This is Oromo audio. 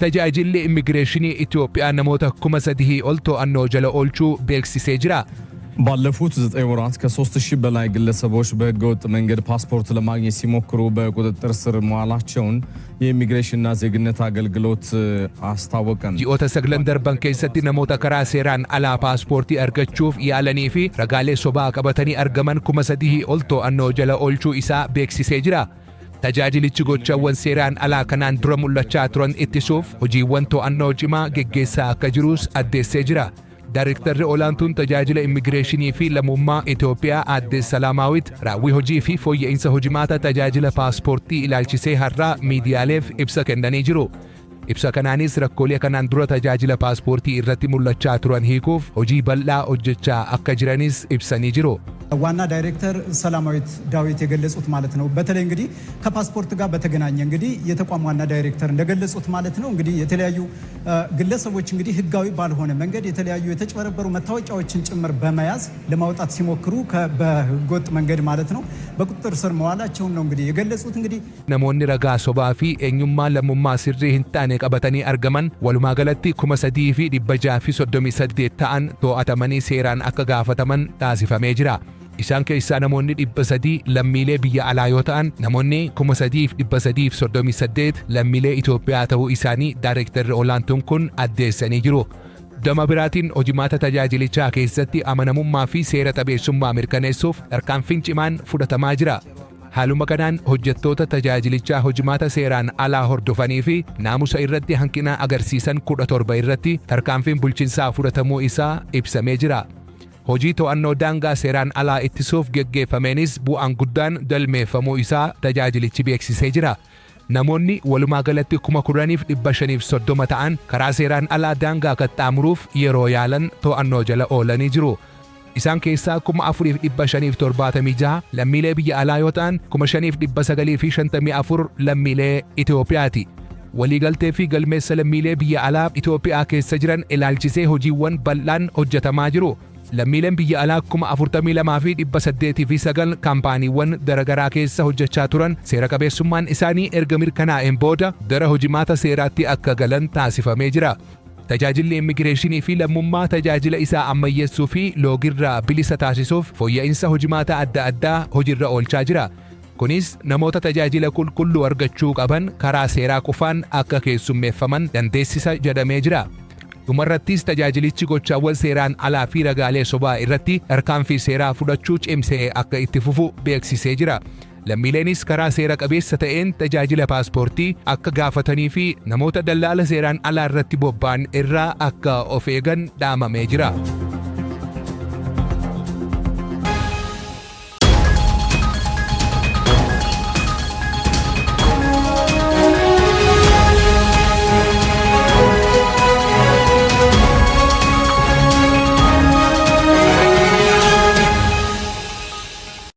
Tajaajilli Immigireeshinii Itoophiyaa namoota 3,000 ol to'annoo jala oolchuu beeksisee jira. ባለፉት 9 ወራት ከ3,000 በላይ ግለሰቦች በህገወጥ መንገድ ፓስፖርት ለማግኘት ሲሞክሩ በቁጥጥር ስር መዋላቸውን የኢሚግሬሽንና ዜግነት አገልግሎት አስታወቀ። Ji'oota 9 darban keessatti namoota karaa seeraan alaa paaspoortii argachuuf yaalanii fi ragaalee sobaa qabatanii argaman 3,000 ol to'annoo jala oolchuu isaa beeksisee jira. Tajaajilichi gochawwan seeraan alaa kanaan dura mul'achaa turan ittisuuf hojiiwwan to'annoo cimaa geggeessaa akka jirus addeessee jira. Daarektarri olaantuun tajaajila immigireeshinii fi lammummaa Itoophiyaa Aadde Salaamaawit raawwii hojii fi fooyya'insa hojimaata tajaajila paaspoortii ilaalchisee har'aa miidiyaaleef ibsa kennanii jiru. Ibsa kanaanis rakkoolee kanaan dura tajaajila paaspoortii irratti mul'achaa turan hiikuuf hojii bal'aa hojjechaa akka jiranis ibsanii jiru. ዋና ዳይሬክተር ሰላማዊት ዳዊት የገለጹት ማለት ነው። በተለይ እንግዲህ ከፓስፖርት ጋር በተገናኘ እንግዲህ የተቋም ዋና ዳይሬክተር እንደገለጹት ማለት ነው እንግዲህ የተለያዩ ግለሰቦች እንግዲህ ህጋዊ ባልሆነ መንገድ የተለያዩ የተጭበረበሩ መታወቂያዎችን ጭምር በመያዝ ለማውጣት ሲሞክሩ በህገወጥ መንገድ ማለት ነው በቁጥጥር ስር መዋላቸውን ነው እንግዲህ የገለጹት። እንግዲህ Namoonni ragaa sobaa fi eenyummaa lammummaa sirrii hin taane qabatanii argaman walumaa galatti 3,638 ta'an to'atamanii seeraan akka gaafataman taasifamee jira. Isaan keessaa namoonni 300 lammiilee biyya alaa yoo ta'an, namoonni 3,338 lammiilee Itoophiyaa ta'uu isaanii daarektarri olaantuun kun addeessanii jiru. Gama biraatiin hojimaata tajaajilichaa keessatti amanamummaa fi seera qabeessummaa mirkaneessuuf tarkaanfiin cimaan fudhatamaa jira. Haaluma kanaan hojjettoota tajaajilichaa hojimaata seeraan alaa hordofanii fi naamusa irratti hanqina agarsiisan 17 irratti tarkaanfiin bulchiinsaa fudhatamuu isaa ibsamee jira. Hojii to'annoo daangaa seeraan alaa ittisuuf geggeeffameenis bu'aan guddaan galmeeffamuu isaa tajaajilichi beeksisee jira. Namoonni walumaa galatti 10,530 ta'an karaa seeraan alaa daangaa qaxxaamuruuf yeroo yaalan to'annoo jala oolanii jiru. Isaan keessaa 4,576 lammiilee biyya alaa yoo ta'an, 5,954 lammiilee Itoophiyaati. Waliigaltee fi galmeessa lammiilee biyya alaa Itoophiyaa keessa jiran ilaalchisee hojiiwwan bal'aan hojjetamaa jiru. Lammiileen biyya alaa 42,809 kaampaaniiwwan garagaraa keessa hojjechaa turan seera qabeessummaan isaanii erga mirkanaa'een booda gara hojimaata seeraatti akka galan taasifamee jira. Tajaajilli immigireeshinii fi lammummaa tajaajila isaa ammayyeessuu fi loogirraa bilisa taasisuuf fooyya'insa hojimaata adda addaa hojiirra oolchaa jira. Kunis namoota tajaajila qulqulluu argachuu qaban karaa seeraa qofaan akka keessummeeffaman dandeessisa jedhamee jira. Dhumarrattis tajaajilichi gochaawwan seeraan alaa fi ragaalee sobaa irratti tarkaanfii seeraa fudhachuu cimsee akka itti fufu beeksisee jira. Lammiileenis karaa seera qabeessa ta'een tajaajila paaspoortii akka gaafatanii fi namoota dallaala seeraan alaa irratti bobba'an irraa akka of eegan dhaamamee jira.